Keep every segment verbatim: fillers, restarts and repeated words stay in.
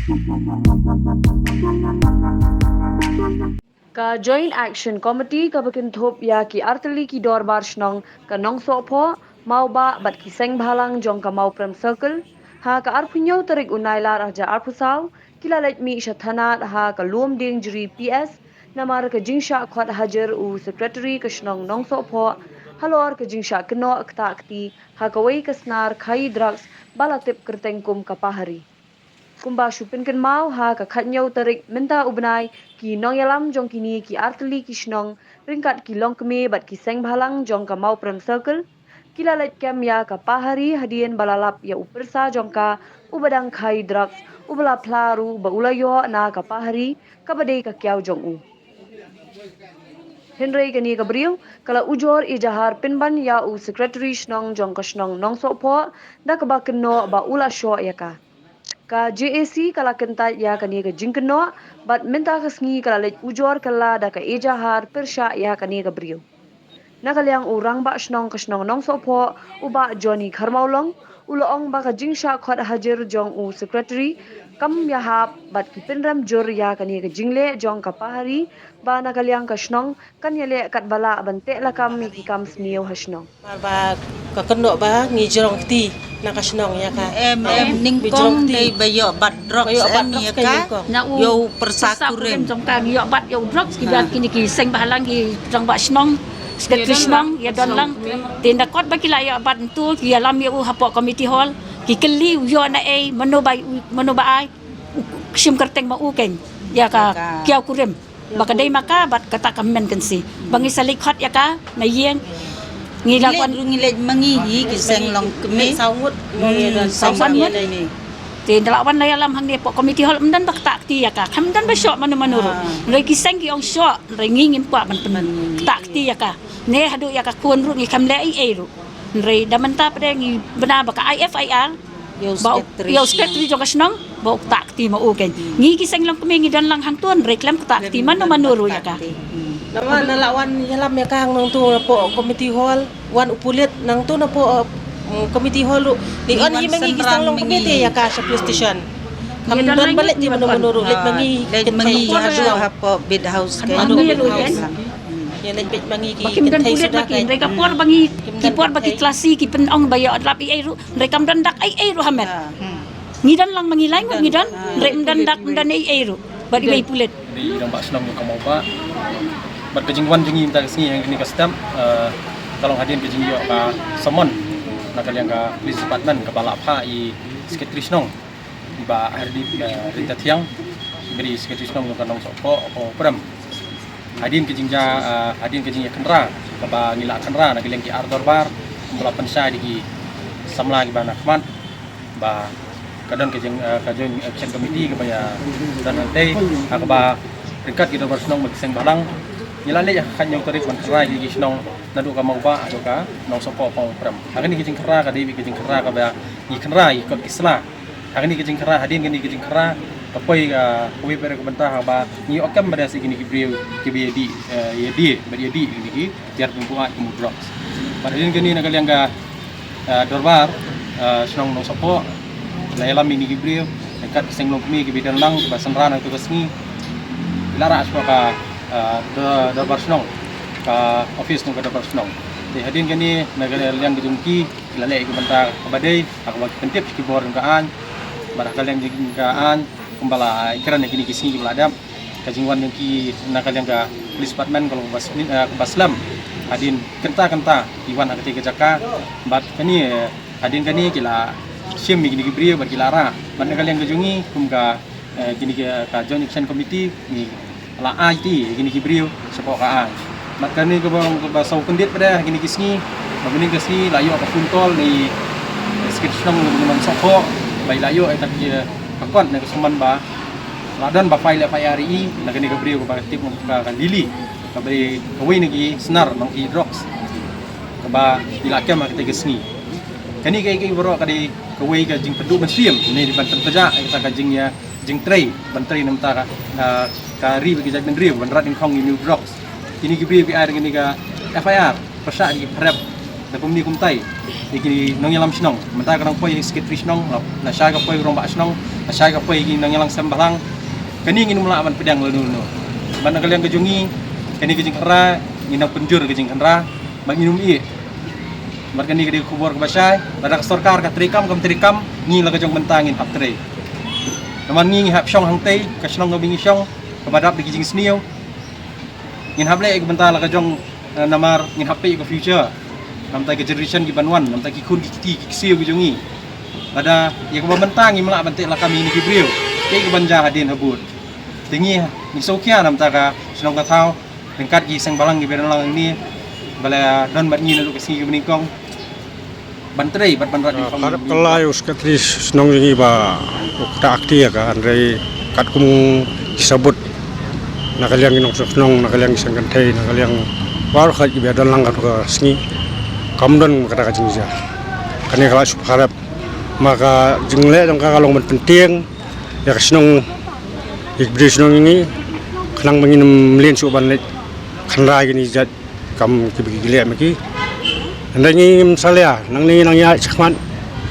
Ka Joint Action Committee kaba kynthup ïa ki artylli ki dorbar shnong ka Nongsohphoh, Mawbah bad ki seng bhalang jong ka Mawprem Circle, ha ka arphew hynñiew tarik u Nailar arhajar arphew saw, ki la leit mih sha thana ha ka Lumdiengjri P S, namar ka jingshah khot hajir u Secretary ka shnong Nongsohphoh, halor ka jingshah kynnoh ktah kti ha kawei ka snar khaii drugs ba la tip kyrteng kum ka Pahari. Kumba shu pynkynmaw, ha ka khathynñiew tarik mynta u bnai, ki nongïalam jong kine ki artylli ki shnong, ryngkat ki longkmie bad ki seng bhalang jong ka Mawprem Circle, ki la leit kem ïa ka Pahari hadien ba la lap ïa u pyrsa jong ka uba dang khaii drugs, uba la phla ruh ba u la ïoh na ka Pahari kaba dei ka kiaw jong u. Hynrei kane ka briew ka la ujor ejahar pynban ïa u Secretary shnong jong ka shnong Nongsohphoh, da kaba kynnoh ba u la shoh ïa ka. Ka J A C ka la kyntait ïa kane ka jingkynnoh, bad mynta ka sngi ka la leit ujor kylla da ka ejahar pyrshah ïa kane ka briew. Na ka liang u rangbah shnong ka shnong Nongsohphoh, u Bah Johnny Kharmawlong, u la ong ba ka jingshah khot hajir jong u Secretary kam ïahap bad ki pynrem jur ïa kane ka jingleh jong ka Pahari, ba na ka liang ka shnong kan ïaleh katba lah ban teh lakam ïa ki kam sniew ha shnong. Namar ba ka kynnoh ba ngi jrong kti na ka shnong ïa ka. Em, em, ngi jrong nyngkong kti. Dei ba ïoh bat drugs, ba ïoh em, bat drugs ïa ka ka. Nyngkong. Na u ïa u pyrsa pyrsa kurim. Kurim jong ka, ngi ïoh bat ïa u drugs, ki, ha, biang kine ki seng bhalang, ki rangbah shnong, secretary shnong, ïa don lang. Te nda kot ba ki la ïoh bat ntu, ki ïalam ïa u hapoh committee hall, ki kylli u ïoh na ei, mano ba, mano ba ai, u shim kyrteng ma u kein ïa ka, ïa ka kiaw kurim. Ba ka dei ma ka bad kata ka hynmen kynsi. Ba ngi sa leit khot ïa ka na ïing. Ngi la wan ruh, ngi leit ma ngi hi ki seng longkmie. Saw ngut. Hmm, saw ngut. Te nda la wan la ïalam hangne hapoh committee hall, ym don ba ktah kti ïa ka. Khlem don ba shoh mano mano ruh. Ah. Hynrei ki seng ki ong shoh, hynrei ngi ngim kwah ban pyn-, ban ktah kti ïa ka. Ne haduh ïa ka khun ruh ngi khlem leh ei ei ruh. Hynrei da mynta pat ngi bna ba ka I F I R. Ïa u ba u, secretary, ïa u secretary jong ka shnong, ba u ktah kti ma u kein. Hmm. Ngi ki seng longkmie ngi don lang hangto, hynrei khlem ktah kti mano mano ruh ïa ka. Hmm. Namar na la wan ïalam ïa ka hangto napoh committee hall, wan u pulit nangto napoh, uh, committee hall ruh. Dei wan hi ma ngi ki seng longkmie te ïa ka sha police station. Kam don ba leit ïa mano mano ruh, leit ma ngi, leit ma ngi hapoh Bit House kein. Mano mano ruh kein. Ïa leit beit ma ngi ki kynthei suda kein. Hynrei ka por ba ngi, ki por ba ki tlasih ki pynong ba ïoh lap ei ei ruh. Hynrei kam don dak ei ei ruh ha met. Ah. Ngi don lang ma ngi lai ngut ngi don. Ah. Hynrei ym don dak, ym don ei ei ruh. Bad iwei i pulit. Dei i rangbah shnong jong ka Mawbah. Bad ka jingwan jong ngi mynta ka sngi ha kane ka step, eh, ka long hadien ka jingïoh ka summon na ka liang ka police department kaba la phah ïa i secretary shnong, i Bah Hardip, eh, Ryntathiang, i secretary shnong jong ka Nongsohphoh, Mawprem. Hadien ka jingjia, ah, hadien ka jingïakynra kaba ngi la kynra na ka liang ki ar dorbar, kumba la pynshai da ki samla kiba na khmat, ba ka don ka jing, ah, ka Joint Action Committee kaba ïa don hangtei, ha kaba ryngkat ki dorbar shnong bad ki seng bhalang, ngi la leit ha ka khathynñiew tarik ban kynra ïa ki shnong naduh ka Mawbah haduh ka Nongsohphoh, Mawprem. Ha kane ka jingkynra ka dei ka jingkynra kaba ngi kynra ïa ki kot ki sla. Ha kane ka jingkynra, hadien kane ka jingkynra, ka poi, ah, kawei pat ka bynta haba ngi ïoh kem bad ïa kine ki briew kiba ïadie, eh, ïadie, bad ïadie kine ki tiar pynbuaid kum u drugs. Bad hadien kane na ka liang ka, eh, dorbar, eh, shnong Nongsohphoh, la ïalam ïa kine ki briew, ryngkat ki seng longkmie kiba don lang, kiba synran ha kata ka sngi, la rah sha ka, eh, dor-, dorbar shnong, ka office jong ka dorbar shnong. Te hadien kane na ka liang ka jong ki, ki la leh ïa ka bynta kaba dei, ha kaba ki pyntip sha ki bor jong ka aiñ, bad ha ka liang jong ka aiñ, kumba la ïakren ha kine ki sngi kiba la dep, ka jingwan jong ki na ka liang ka police department ka long kaba sni-, eh, kaba slem. Hadien kynta kynta ki wan ha katei ka jaka, bad kane, eh, hadien kane ki la shim ïa kine ki briew bad ki la rah. Bad na ka liang ka jong ngi kum ka, eh, kine ki, ka Joint Action Committee, ngi la ai ti ïa kine ki briew shapoh ka aiñ. Bad kane kaba, kaba saw kyndit pat de ha kine ki sngi, ba mynnin ka sngi la ïoh ka phone call na i secretary shnong jong ka Nongsohphoh, ba i la ïoh ïa kata ka kot ne ka summon ba la don ba file F I R ïa i na kane ka briew kaba tip ka, ka Lily, kaba dei kawei na ki snar nong-i drugs, kaba i la kem ha katei ka sngi. Kane kaei kaei baroh ka dei kawei ka jingpynduh mynsiem ne ban pynpjah ïa kata ka jingïa jingtrei, ban trei na bynta ka, ah, ka ri bad ka jaitbynriew, ban rat nyngkong ïa une u drugs. Kine ki briew ki ai da kane ka F I R, pyrshah ïa ki pharep da kumne kumtai ïa ki nongïalam shnong. Mynta ka dang poi secretary shnong, la, lashai ka poi rangbah shnong, Ka shai ka poi ngi nang ïalang sem bhalang. Kane ngin ym lah ban pdiang lano lano. Bad na ka liang ka jong ngi, kane ka jingkhynra, ngi nang pynjur ka jingkhynra, bad ngin ym ïeh. Bad kane ka dei ka khubor kaba shai, lada ka sorkar ka treikam kam treikam, ngi la ka jong bynta ngin hap trei. Namar ngi ngi hap shong hangtei, ka shnong kaba ngi shong, kaba dap da ki jingsniew. Ngin hap leh ïa ka bynta la ka jong, eh, namar ngin hap peit ïa ka future. Namar ka generation ki ban wan, namar ki khun ki kti ki ksiew ki jong ngi. Lada ïa kaba mynta ngim lah ban teh lakam ïa kine ki briew, kaei kaban jia hadien habud? Te ngi, ngi sngewkhia namar ka shnong ka thaw, ryngkat ki seng bhalang kiba don lang hangne, ba la don bad ngi naduh ka sngi kaba nyngkong. Ban trei bad ban rat. Ah, ïa ka pharap family. Ka la ïa u secretary shnong jong ngi ba u kata akti ïa ka, hynrei katkum ki sabut na ka liang ki nongshong shnong, na ka liang ki seng kynthei, na ka liang baroh ka kiba don lang katto ka sngi, kam don kata ka jingjia. Kane ka la shu pharap, ma ka jingleh jong ka ka long ban pyntieng ïa ka shnong, ïa ki briew shnong jong ngi, khnang ba ngin ym leh shuh ban leh khynra ïa kine ki jait kam kiba ki leh ma ki. Hynrei ngim salia, nangne nang ïaid shakhmat,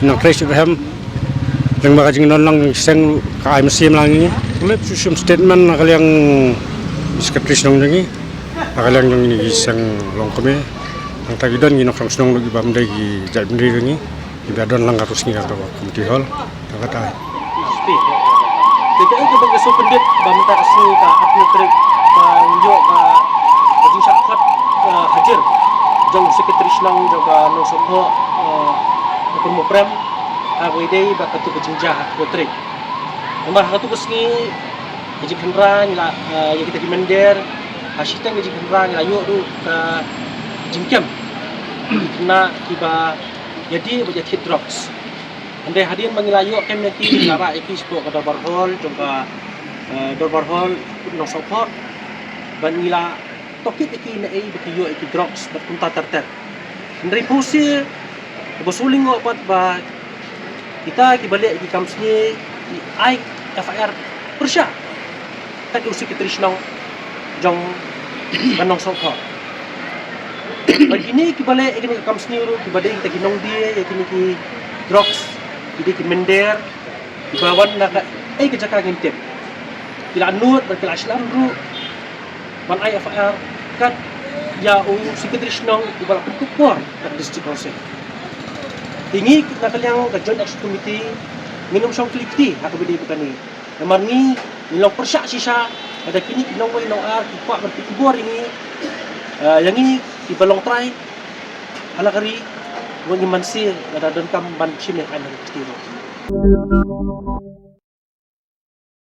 nang trei sha ka hem. Lyngba ka jingdon lang seng ka ai mynsiem lang ngi. Lep shu shim statement na ka liang secretary shnong jong ngi, na ka liang jong ngi ki seng longkmie. Nangta ki don ngi nongshong shnong ruh kiba ym dei ki jaitbynriew jong ngi, kiba don lang katto ka sngi ha ka community hall. Ka kata. Te kaei kaba ka sngewpyndit ba mynta ka sngi ka arphew tarik ba ngi ïoh ka, ka jingshah khot, eh, hajir jong u secretary shnong jong ka Nongsohphoh, eh, u Kynmaw Prem, ha kaba ïadei bad katu ka jingjia ha arphew tarik. Namar ha katu ka sngi ka jingkhynra ngi la, eh, ïa kita ki mynder, ha shiteng ka jingkhynra ngi la ïoh ruh ka jingkem na kiba ïadei bad ïa thied drugs. Hynrei hadien ba ngi la ïoh kem ïa ki, ngi la rah ïa ki shapoh ka dorbar hall jong ka, eh, dorbar hall Nongsohphoh. Bad ngi la tohkit ïa ki naei ba ki ïoh ïa ki drugs bad kumta ter ter. Hynrei pynshai kaba shu lyngngoh pat ba kita kiba leh ïa ki kam sngi ki ai F I R pyrshah kat u secretary shnong jong ka Nongsohphoh. Bad kine kiba leh ïa kine ki kam sngi ruh kiba dei kita ki nongdie ïa kine ki drugs, ki dei ki mynder, kiba wan na kaei ka jaka ngim tip. Ki la nud bad ki la shlan ruh ban ai F I R kat ïa u secretary shnong uba la pynkup bor na ka district council. Te ngi na ka liang ka Joint Action Committee ngin ym shong khlieh kti ha kaba ïadei bad kane. Namar ngi, ngi long pyrshah shisha, lada kine ki nongwei nongar ki kwah ban pynkup bor ïa ngi, eh, ïa ngi kiba long trai ha la ka ri, wat ngim banse lada donkam ban shim ïa ka aiñ ha ka kti ruh.